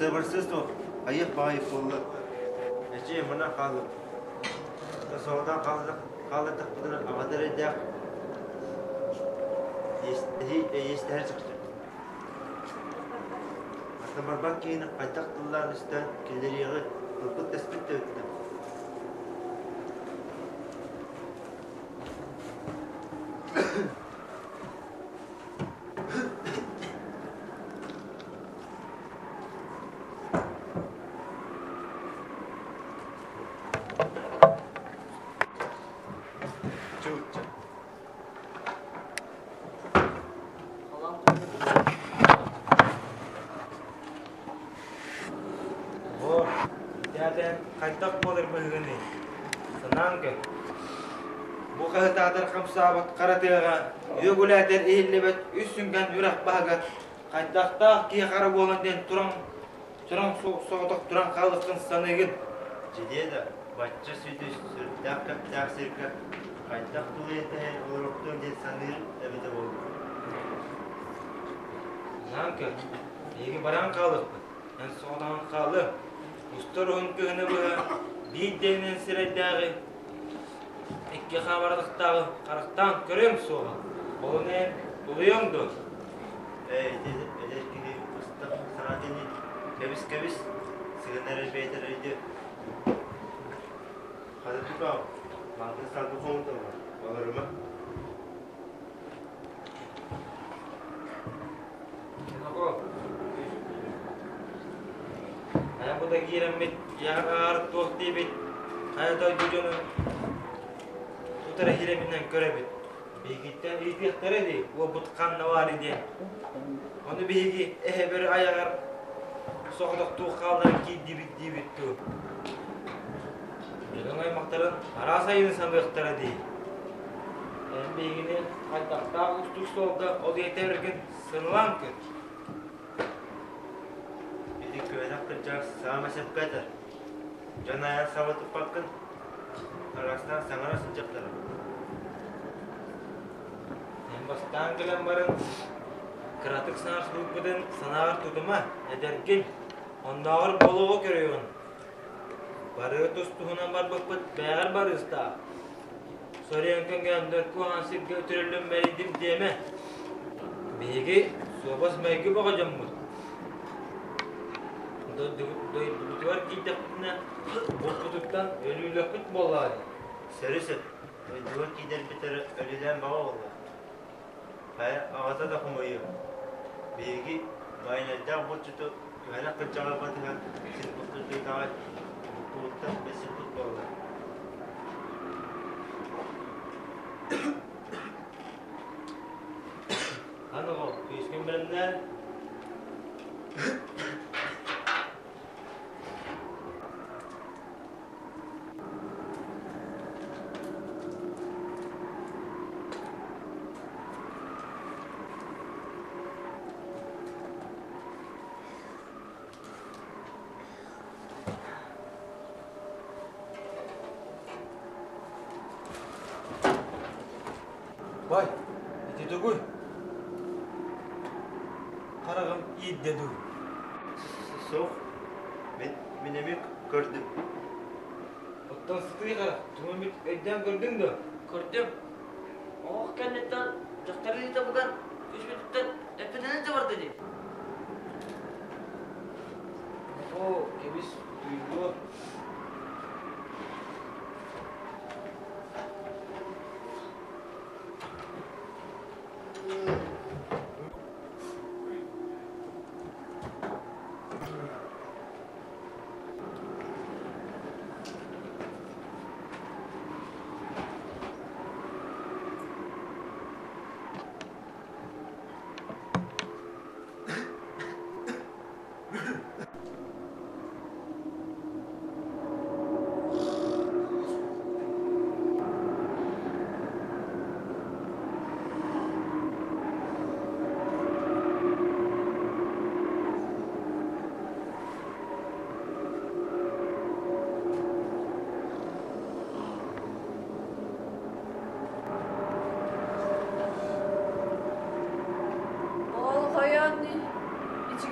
Ылсыа-барсыа суох, хайыах баҕайы буолла. Эчи, мына хааллым. Соҕотох хааллардахпытына аҕата эрэйдээх иэстэһэр чахчы. Атын барбат киһини хайдах тыллаан истэн киллэриэҕи ылбыт-тэспит да өттө. Чуучча. Оо, итээтээн хайдах буолар быһыыный? Санаан көр. Бу хаһытаатар хамсаабыт хара тыаҕа үөгүлээтэр иһиллибэт үс сүҥкэн үрэх баһыгар хайдахтаах киһи хара буолан диэн туран туран соҕотох туран хаалыаххын саныыгын. Дьиэ да, бачча сүдү сүрдээх кэптээх сиргэ хайдах тулуйан тэһэн олоруохтуом диэн саныыр эбитэ буолла. Санаан көр, биһиги баран хаалыахпыт. Эн соҕотоҕун хаалыаҥ. Устар уһун кыһыны быһа биир дэҥинэн сирэйдээҕи, икки хаамаратахтааҕы харахтаан көрүөҥ суоҕа. Ол эн тулуйуоҥ дуо? Ээ, ити эдэр киһи быстах санаата ини. Кэбис-кэбис, сыгын эрэр бэйэтэ өйдүө. Хата тутаам, мантан салгы хомуталлар, олорума. Хайа бу да киирэммит, ийэҕэр туох диэбит, хайа дойду дьону тутара иһирэминэн көрөбүт. Биһигиттэн ыйытыахтара дии, уолбут ханна баарый диэн. Ону биһиги эһэбэр айаҕар соҕотохтуу хаалларан киирдибит диибит дуу. Дьонуҥ аймахтарын араас айыыны саныахтара дии. Эн биһигини хайдахтаах уустук суолга ол ийэтэргин сыналаан көр. Ити күөнэх кырдьаҕас саамай сөпкө этэр. Дьон айан саба туппаккын, араастаан саҥара сылдьахтара. Эн бастаан кэлэн баран, кыратык саҥарсыбыппытын санааҕар тутума, эдэргин, оннооҕор болоҕу көрүөҕүн. Барыга тус-туһунан барбыппыт бэйэҕэр барыыстаах. Соруйан көҥөөннөр куһаҕан сиргэ үтүрүллүн мэлийдим диэмэ. Биһиги суобас-майгы бөҕө дьоммут. Дойдубутугар киирдэхпитинэ, булпутуттан өлүүлэхпит буоллаҕа дии. Сөрү-сөп, дойдугар киирдэрбит эрэ өлүүлээн баҕа буолла. Хайа, аҕата да хомойуо. Биһиги байанайдаах булчуту түһэнэх кырдьаҕа батыһан сирбут-кырдьыытаҕай булкубуттан бэссиппит буолла. Аны оҕо, күүскүн бэлэмнээн Бай, ити тугуй? Хараҕым иирдэ дуу? Суох, мин, мин эмиэ көрдүм. Оттон сытыы харах, тугу эмит өйдөөн көрдүҥ дуо? Көрдүм. Оһох кэнниттэн дьахтар илиитэ быган түспүтүттэн эппитинэн да барда дии. Оо, кэбис, утуйдуо.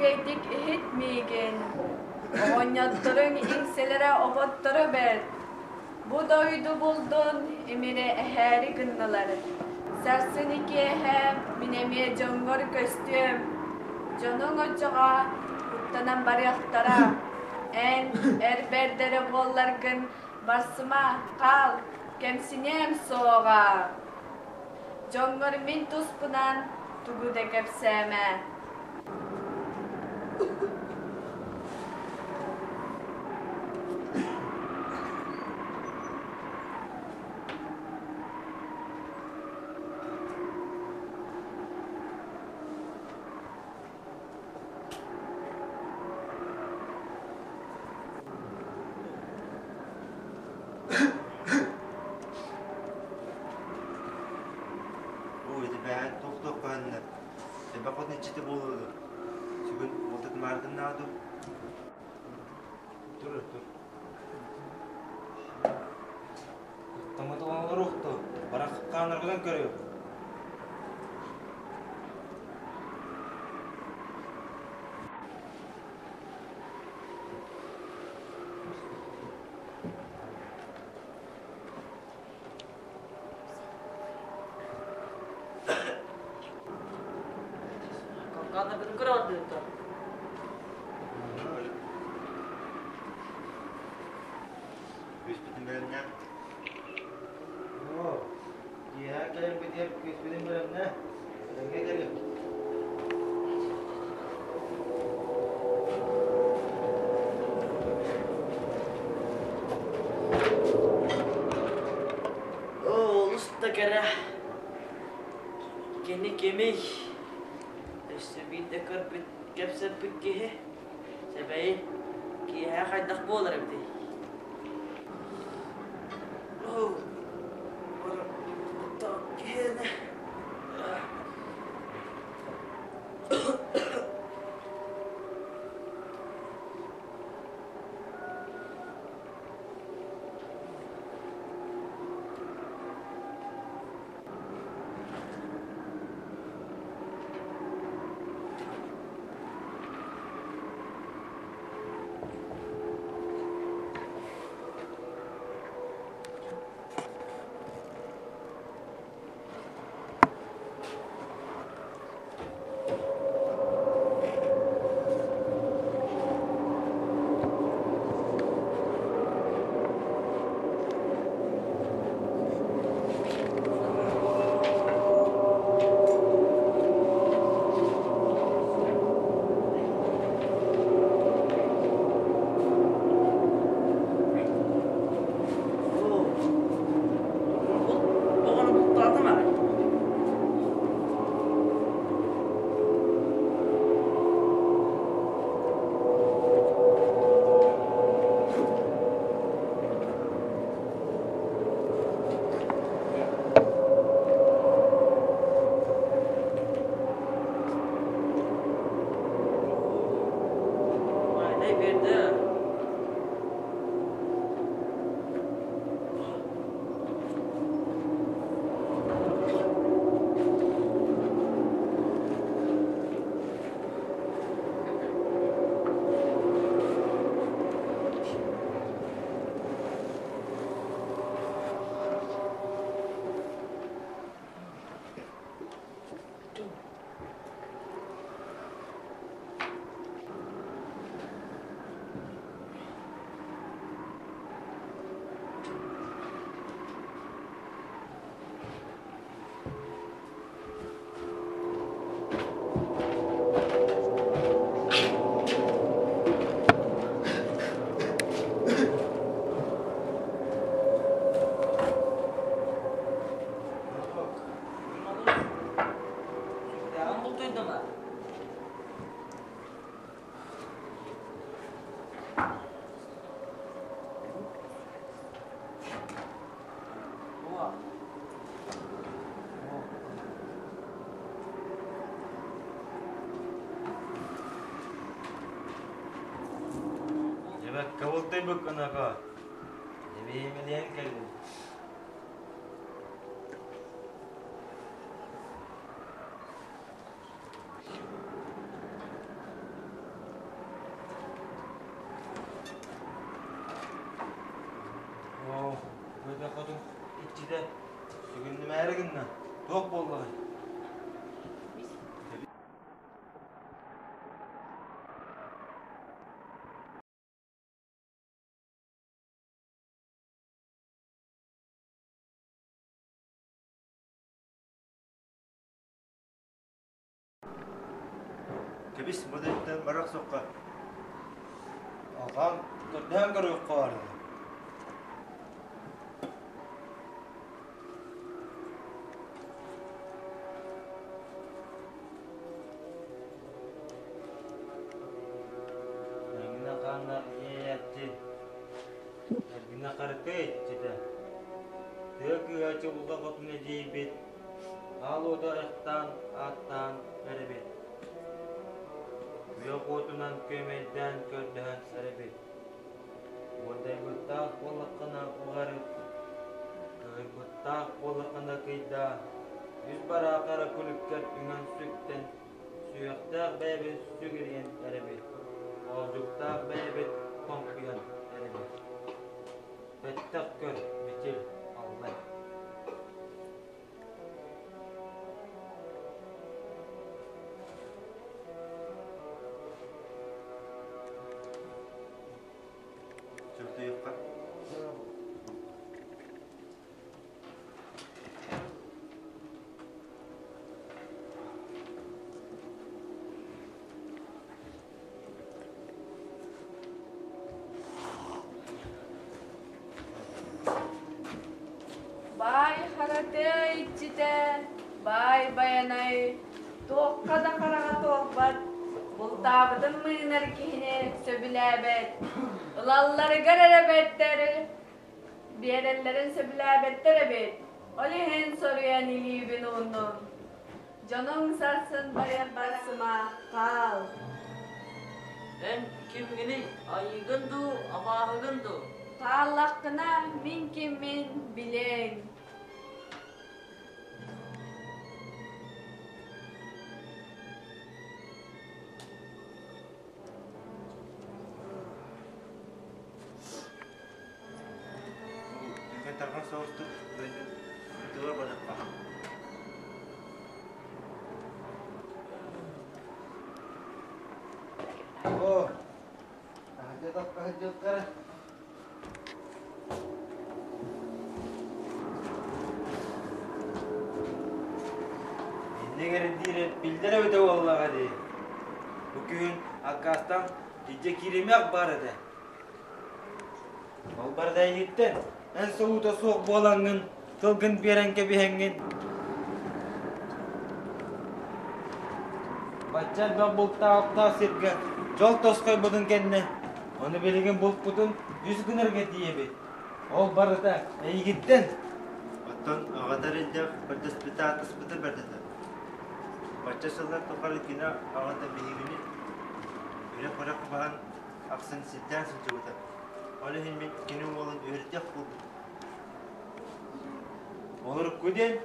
Үчүгэйдик иһит миигин, оҕонньотторуҥ иҥсэлэрэ оботторо бэрт. Бу дойду булдун имири эһээри гыннылар. Сарсын киэһэ мин эмиэ дьоҥҥор көстүөм. Дьонуҥ оччоҕо куттанан барыахтара. Эн эр бэрдэрэ буолларгын барсыма, хаал, кэмсиниэм суоҕа. Дьоҥҥор мин туспунан тугу да кэпсээмэ. Оо, ити бэйэҥ туох-туох көһүннэ? Элбэх хотун иччитэ буолуо дуо? Сүгүн уолтатымаары дуу? Тур, тур. Куттаммыт оҕолоруох дуо? Барах хааннаргынан көрүө. Калкааннаргытын көрөҕүт дуо? Күөспүтүн бэлэмнээн. Оо, киэһэ кэлэрбитигэр күөспүтүн бэлэмнээ. Этэҥҥэ кэлиэм. Оо, олус да кэрэ. Кини кимий? Өссө биирдэ көрбүт, кэпсэппит киһи. Сэбэйи, киэһэ хайдах буолар эбитий? Оо, киһини Оҕону бултаатым аҕай. Майдай биэрдэ. Сүрдээҕин бултуйдум аа. Дьэбэккэ бултуйбуккун око. Дьэбиһимилиэн кэллим. иччитэ сүгүннүмээри гынна, туох буоллаҕай? Кэбис, бу дойдуттан бара охсуохха. Алҕаан көрдөһөн көрүөххэ баарына. Эҥинэ хааннаах иэйээччи, эргинэ харытыы иччитэ, тыа кыыһа чулҕа хотун эдьиийбит Аал уоту айахтаан, ааттаан эрэбит. Күөх уотунан күөмэйдээн көрдөһөн эрэбит. Уордайбыттаах буоллаххына уҕарыт, кыһыйбыттаах буоллаххына кыйдаа, үс бараахара күлүккэр үҥэн сүктэн, сүһүөхтээх бэйэбит сүгүрүйэн эрэбит, оолдьуктаах бэйэбит хоҥкуйан эрэбит. Бэттэх көр, Мичил, аллай. Чөртүйүөххэ. Баай харата иччитэ, баай Байанай туохха да хараҕа туолбат, бултаабытын мыынар киһини сөбүлээбэт, ылалларыгар эрэ бэртэр, биэрэллэрин сөбүлээбэттэр эбит, ол иһин соруйан илиибин ууннум. Дьонуҥ сарсын барыах барсыма, хаал. Эн кимҥиний, айыыгын дуу, абааһыгын дуу? Хааллаххына мин киммин билиэҥ. Түргэн тарҕан соҕустук дойдутугар барыахха. Оо, таһырдьа таппаһырдьыахтара. Иннигэр диир биллэр эбитэ буоллаҕа дии. Бу күһүн аккаастаан илдьэ кииримиэх баар этэ. Ол барыта эйигиттэн эн солуута суох буолаҥҥын, тылгын биэрэн кэбиһэҥҥин бачча элбэх бултаах сиргэ дьол тосхойбутун кэннэ, ону билигин булпутун үс гынарга тиийэбит. Ол барыта эйигиттэн. Оттон аҕата эрэйдээх көрдөспүтэ ааттаспыта бэрт этэ. Бачча сыллар тухары кини аҕата биһигини үрэх-үрэх баһан ахсын сирдээн сылдьыбыта. Ол иһин мин кини уолун үөрдэх буолбутум. Олорукку диэн,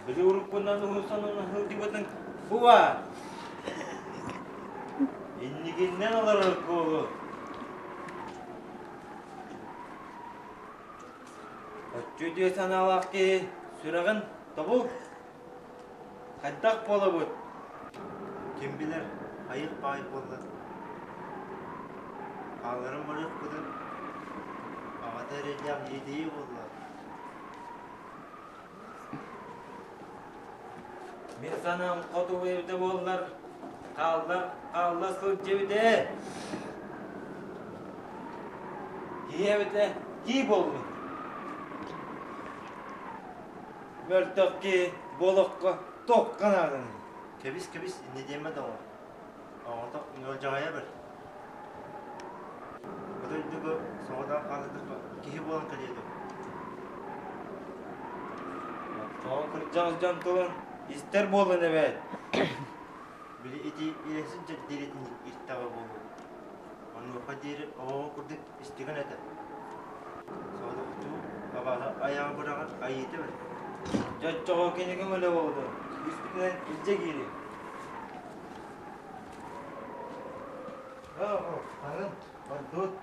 били уруккунан уһун сонун сылдьыбытыҥ бу баар. Иннигиннэн олорор буолуо. Оччо үтүө санаалаах киһи сүрэҕин тобул. Хайдах буолабыт? Ким билэр, айых баай буолла. Хаалларан барыахпытын аҕата эрэйдээх иэдэйии буолла. Мин санаам хоту эбитэ буоллар, хааллар, хаалла сылдьыбыт ээ. Киһи эбитэ кии буоллун. Мөлтөх киһи бу олоххо туохха нааданый? Кэбис, кэбис, инньэ диэмэ доҕор. Оҕото ыалдьаҕайа бэр. Бу дойдуга соҕотох хааллардахха киһи буолан кэлиэ дуо? Тоҕо кырдьаҕас дьон тылын истэр буоллун эбээт. Били ити илэсин дьэрдииритин истэҕэ буолуо. Онуоха диэри оҕоҕо курдук истигэн этэ. Соҕотохтуу абааһы айаҕа быраҕар айыыта бэрт. Дьэ оччоҕо кинигэ өлө буолуо. Үспүтүнэн илдьэ киириэ. Оо, таҥын, ордуут.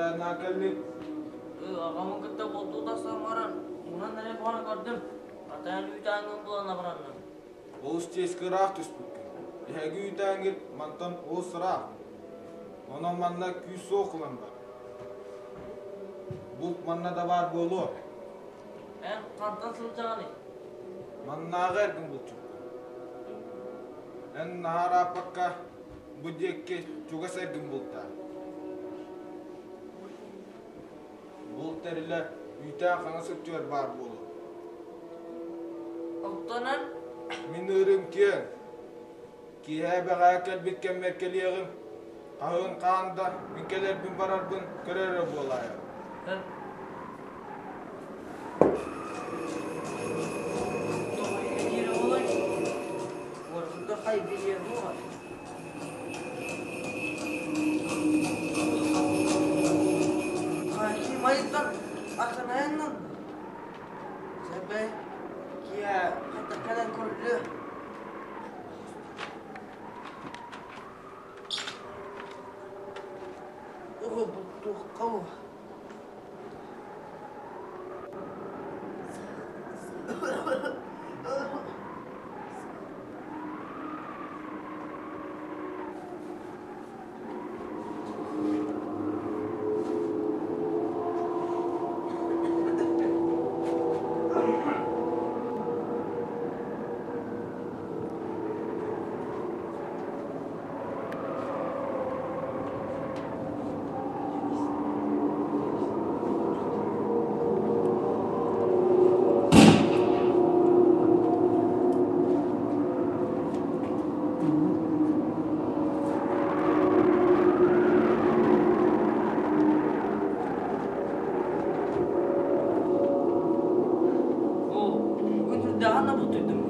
Туохтааннаах кэллиҥ? Аҕамын кытта бултуу тахсан баран, мунан эрэ буолан көрдүм. Атаан үүтээҥҥин булан абыранным. Олус чиэски ыраах түспүккүн. Эһиги үүтээҥҥит мантан олус ыраах. Онон манна күүс суох ылан бар. Булт манна да баар буолуо. Эн хантан сылдьаҕыный? Маннааҕы эргин булчуккун. Эн наһаа ырааппакка бу диэки чугас эргин бултаа. Булт тэрилэ үүтээх хаҥас өттүгэр баар буолуо. Оттонон? Мин ыырым киэҥ. Киэһэ бэҕэһээ кэлбит кэммэр кэлиэҕим. Хаһыын хаан да мин кэлэрбин барарбын көрөр эрэ буолаайа. Майыттан арханаяннан Сәбәй киһи хата кэлэн көрүллүө. Оҕо бултуохха Оо, бүгүн сүрдээҕин да бултуйдум.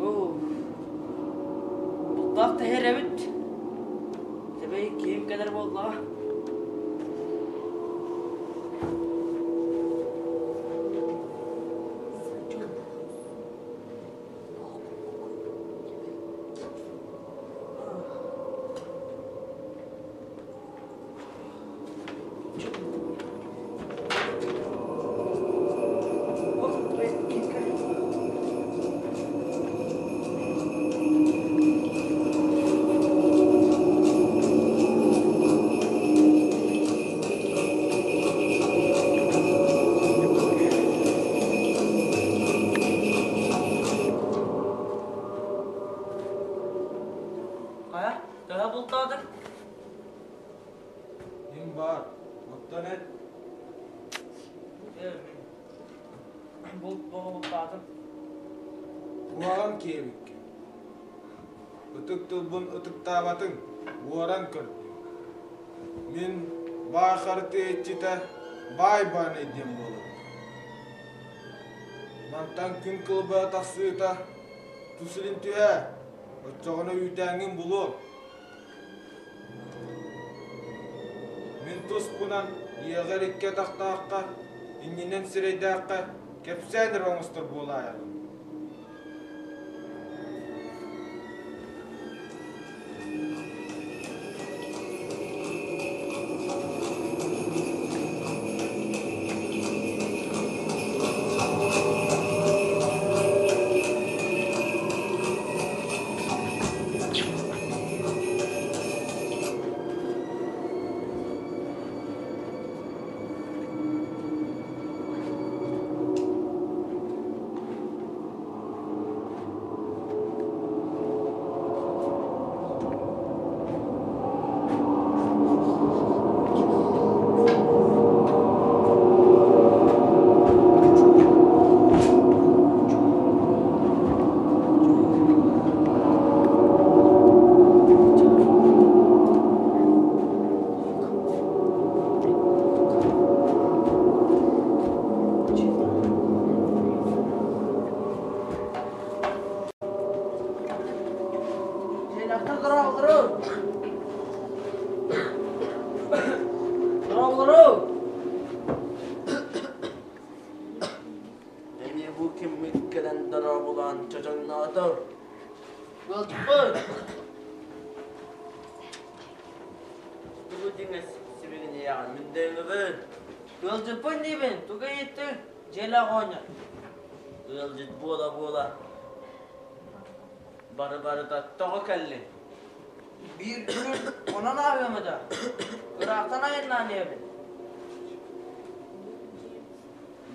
Оо, бултаах тэһэр эбит. Тэбэй киһим кэлэр буоллаҕа. Хайа, төһө бултаатыҥ? Мин баар, оттон эн? Мин булт бөҕө бултаатым. Куһаҕан киэбиккин. Ытык тылбын ытыктаабатыҥ, уоран көрдүм. Мин баай харытыы иччитэ баай баанай диэн буолабын. Мантан күн кылбаа тахсыыта тус илин түһээ, оччоҕуна үүтээҥҥин булуом. Мин туспунан ийэҕэр икки атахтаахха, иннинэн сирэйдээххэ кэпсээн эрэ оҥостор буолаайаҕын. чочоҥноотор. Ыалдьыппыт! Тугу дьиҥэ сибигинэйэҕин мин да өҥөбүн. Ыалдьыппын диибин, тугу ыйыттыҥ? Дьиэлээх оҕонньор. Ыалдьыт буола-буола бары-барыта тоҕо кэллиҥ? Биир күн онон ааһыам этэ. Ыраахтан айаннаан иһэбин.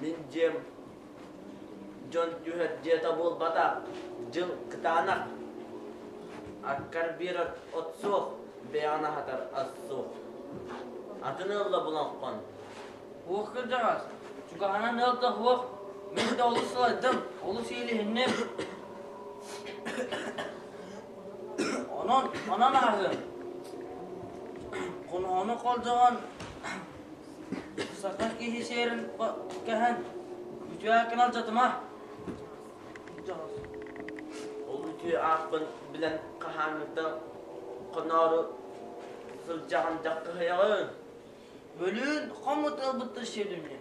Мин дьиэм дьон түһэр дьиэтэ буолбатах, дьыл кытаанах. Аккар биэрэр от суох, бэйэҕин аһатар ас суох. Атын ыалла булан Уох кырдьаҕас, чугаһынан ыал да суох, мин да олус сылайдым, олус иилиһинним. Онон, онон ааһыам. Хоноһону холдьоҕон Саха киһи сиэрин кэһэн, үтүө ааккын алдьатыма. Ол үтүө ааппын билэн хаһааҥҥыттан хоноору сылдьаҕын дьахтыһыйаҕын. Бөлүүн хоммут ыалбыттар сиэдүннэ.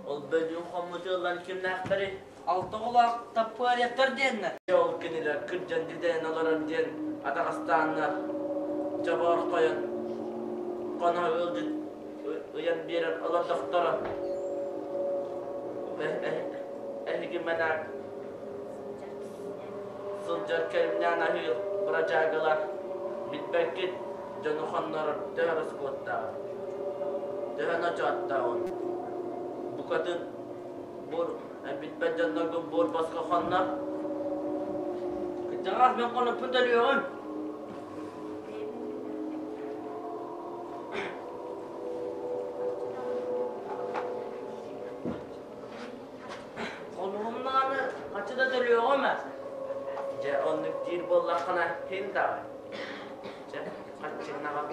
Ол бөлүүн хоммут ыаллар кимнээхтэрий? Алта оҕолоох таппыарыйаттар диэннэр. Ол кинилэр кырдьан дьүдэйэн олорор диэн атаҕастааннар, дьобоор хойон, хоно ыалдьыт ыйан биэрэр олордохторо. Эһиги мэнээк сылдьар кэлимнээн аһыыр бырадьаагылар билбэккит дьону хоннорор төһө ороскуоттааҕын, төһө ночооттооҕун. Букатын бур билбэт дьоннорго буор босхо хоннор. Кырдьаҕас мин хонукпун төлүөҕүм. Хонугум даҕаны хаччы да төлүөҕүм ээ. Дьэ оннук диир буоллаххына һин даҕаны. Чэ, хаччыгын аҕал.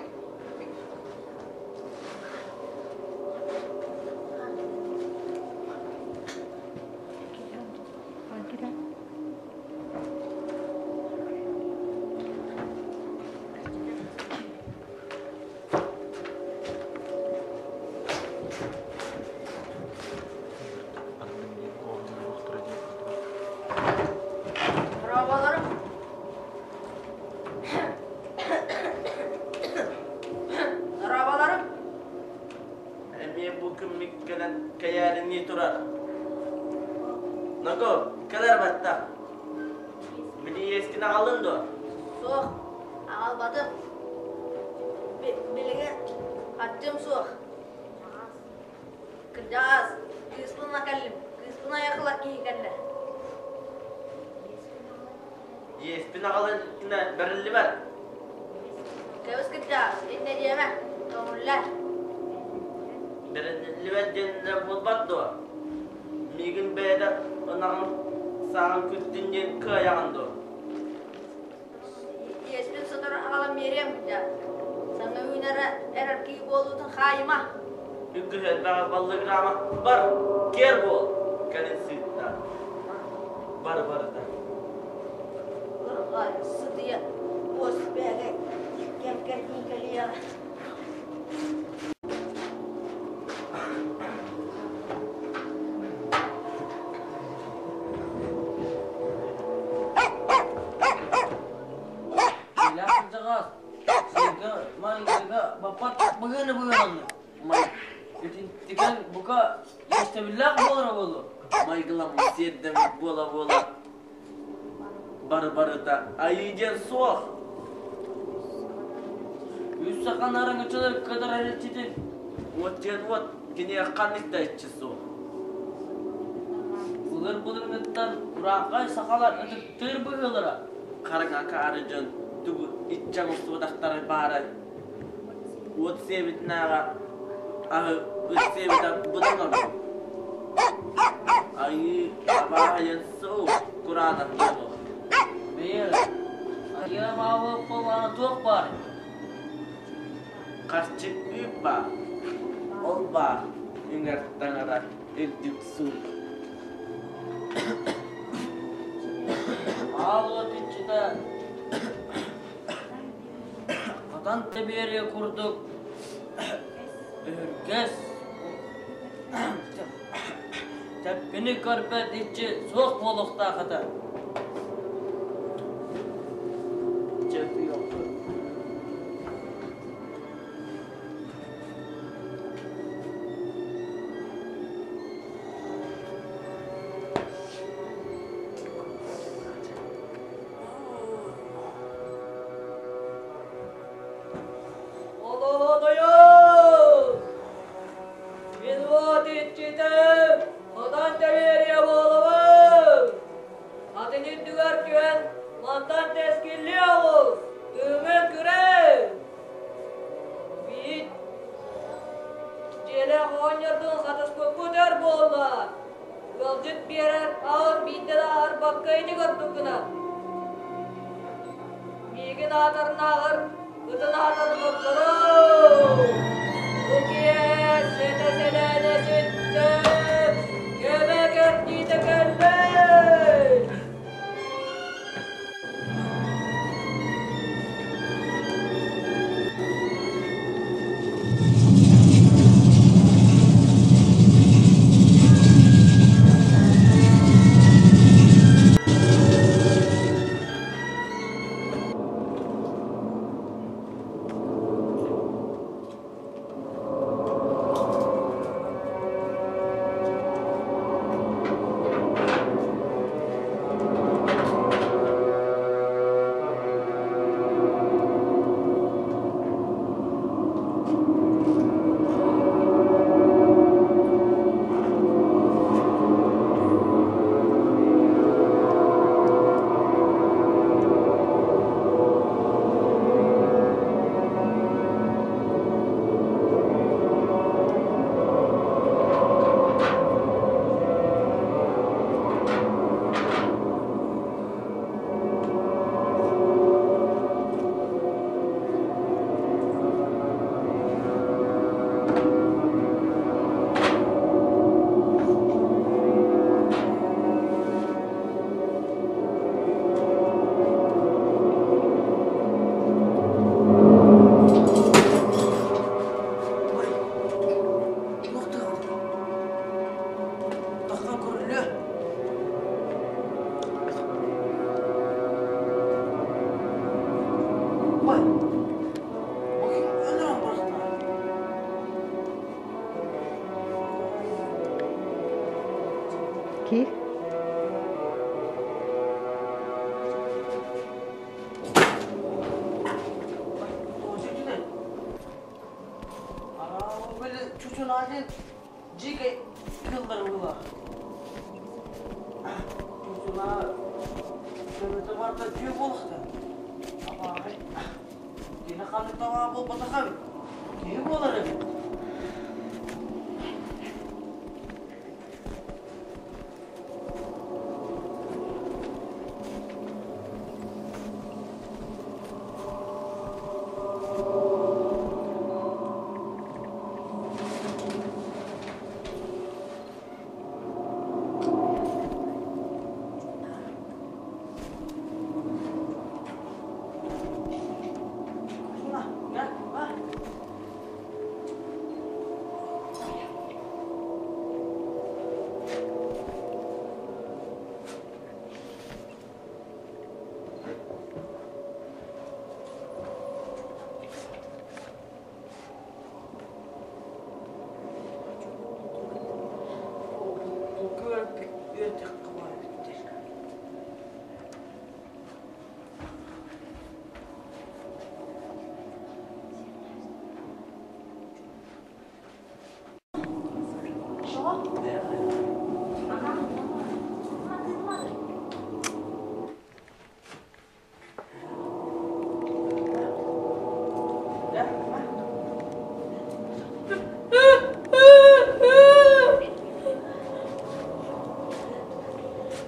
Браvolарım. Дорооболорум. Эмиэ бу күммүт кэлэн кэйээринии турар. Ноко, кэлэр баттах. Били иэскин аҕаллын дуо? Суох, аҕалбатым. Билигин хаччым суох. Кырдьаҕас, кыыспын кэллим. Кыыспын айахылар киһи кэллэ. Иэспин аҕалан бэриллибэт. Кэбис кырдьаҕас, иннэ диэмэ, көҥүллэр. Бэриллибэт диэннэ буолбат дуо? Миигин бэйэтэ ынаҕын сааҕын күттүн диэн кыайаҕын дуо? Иэспин сотору аҕалан биэриэм да, саҥа үүнэрэ эрэр киһи буолуутун хаайыма. Үгүһү элбэҕи баллыгыраама бар, киэр буол, кэлин сыытта. Бар барыта. Ырҕай, сытыйа, уос бэгэ, кэм кэрдии кэлиэҕэ. Илэ кырдьаҕас, сиргэ майгыга баппат быһыыны быһыыланна. Итинтикэн бука иэстэбиллээх буолара буолуо. Майгыламмыт сиэрдэммит буола-буола Бары-барыта айыы диэн суох. Үс сахан араҥаччылар кытарар иччитин. Уот диэн уот, киниэхэ ханнык да иччи суох. Былыр-былыргыттан урааҥхай сахалар ытыктыыр быһыылара. Хараҥа акаары дьон тугу иччэҥ устубатахтара баарай. Уот сиэбитинээҕэ аһы ыт сиэбитэ быдан ордук. Айыы абааһыйан суох кураанах буолуо. Бэйэ, айыы абааһы буоллаҕына туох баарый? Харчы үп баар. Ол баар үҥэр таҥара үрдүк суут. Аал уот иччитэ Хатан тэбиэриэ курдук өһүргэс тэппини. Күнү көрбөт иччи суох буолуохтаах этэ. Чэ, Олоодойоо! Мин уот иччитэ, хотон тэбиэриэ буолабын! Атын үрдүгэр түһэн, мантан тэскиллиэ оҕус, тыыҥын күрэй! Биит дьиэлээх оҕонньордуун хатыспыппыт өр буолла. Ыалдьыт биэрэр аҕын биирдэ да аһарбакка ини көрдүк гынан. Миигин аатарынааҕар ытын аатарын ордороо! Бу киэһэ сэтэ-сэлээнэ сүттэ, кэмэ кэрдиитэ кэллэ! Киир.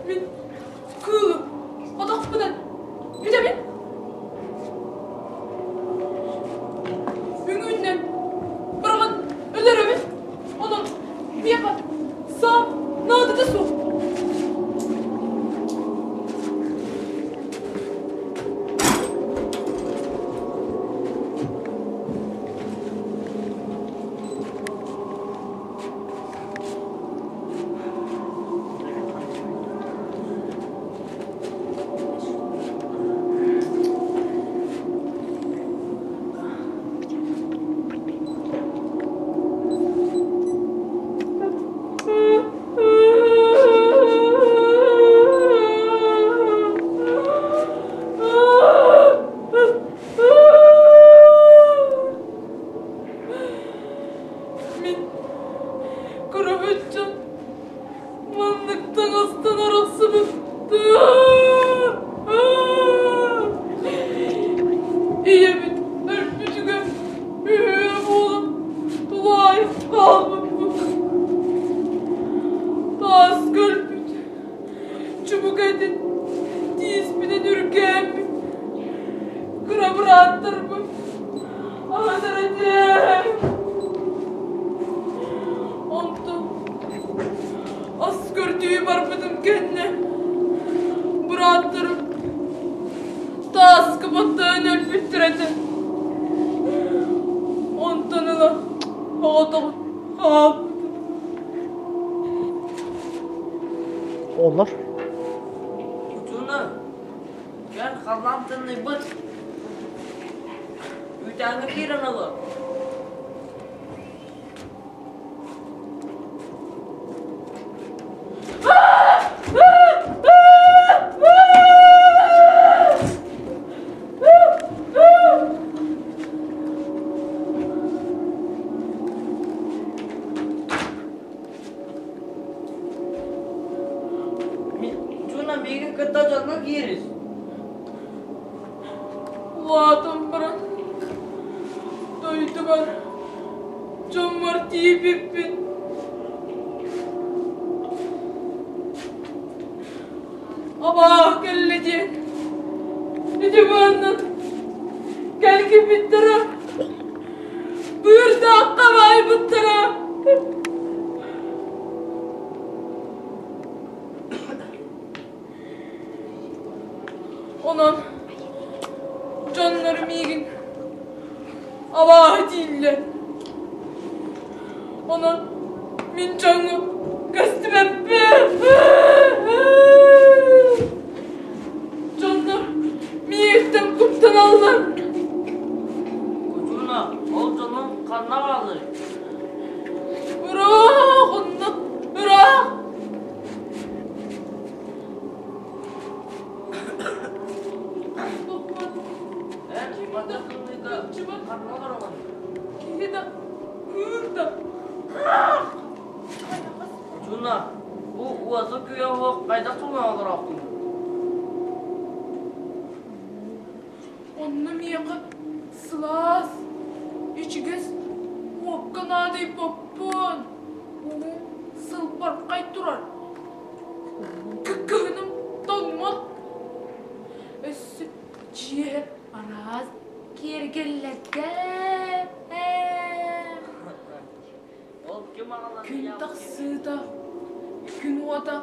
Мин кыылым одохпунан бүтэбин. Үҥүүннэн быраҕан өлөрөбүн. Онон миэхэ саа. Таптаабыт дьон маннык таҥастан арахсыбыттар. Ийэбит өлбүтүгэр үһүө буолан тулаайах хаалбыппыт. Таас көрбүт, чубук этин тииспинэн үргээммит, кыра бырааттарбын аһынар этим. Онтон ас көрдүү барбытым кэннэ бырааттарым тааска баттаан өлбүттэр этэ. Онтон ыла оҕотоҕун хаалбытым. Олор. Учуна, көр халлаан тымныйбыт. Үүтээҥҥэ киирэн олор. Чуна миигин кытта дьоҥҥо киирис. Улаатан баран дойдубар дьоммор тиийбиппин. Абаах кэллэ диэн ити манна кэлгиппиттэрэ быырдаахха баайбыттара. Онон дьоннор миигин абааһы дииллэр. Онон мин дьоҥҥо көстүбэппин. Дьоннор миигиттэн куттаналлар. Кучуна, ол дьонуҥ ханна баалларый? Ыраах онно, ыраах. Эн манна тымныыга ханна олороҕун? Киһи да, кыыр да. Чуна, бу уота күйэ оһох хайдах тулуйан олорооххунуй? Онно миэхэ сылаас, ичигэс уокка наадыйбаппын. Уум сылбархай турар. Кыһыным тоҥмот. Өссө дьиэ араас киэргэллэрдээх. Ол ким аҕалан Күн тахсыыта, күн уота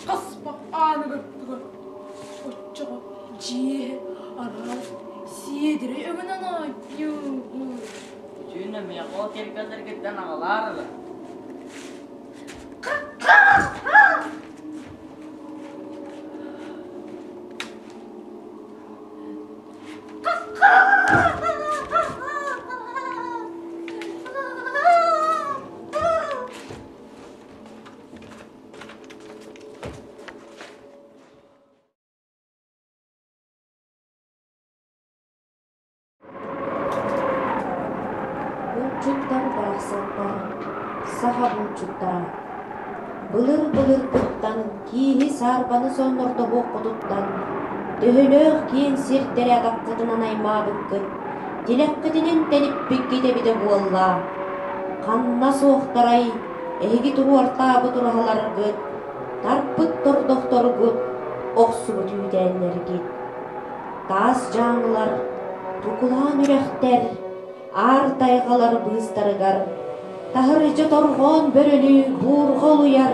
хаспах ааныгар тугар. Оччоҕо дьиэ араас сиэдэрэй өҥөнөн оонньуур. Түүн эмиэ ол киэргэллэргиттэн аҕалаар ыла. Булчуттар барахсаттар, саха булчуттара. Былыр-былыргыттан кииһи саарбаны соннордоһуоххутуттан, төһөлөөх киэҥ сирдэри атаххытынан аймаабыккыт, тилэххитинэн тэниппиккит эбитэ буолла. Ханна суохтарай, эһиги туруортаабыт ураһаларгыт, тарпыт тордохторгут, охсубут үүтээннэргит. Таас дьааҥылар, тукулаан үрэхтэр, аар тайҕалар быыстарыгар таһырдьа торҕоон бөрөлүү буурҕа улуйар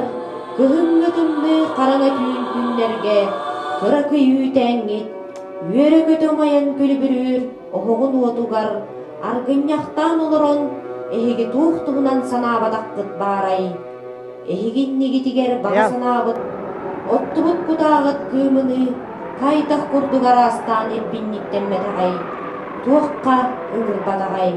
кыһыҥҥы тымныы хараҥа түүн күннэргэ кыракый үүтээҥҥит үөрэ-көтө умайан күлүбүрүүр оһоҕун уотугар аргынньахтаан олорон эһиги туох туһунан санаабатаххыт баарай? Эһиги иннигитигэр баҕа санаабыт, оттубут кутааҕыт кыымыныы хайдах курдук араастаан ирбинньиктэммэтэҕэй, туохха ыҥырбатаҕай?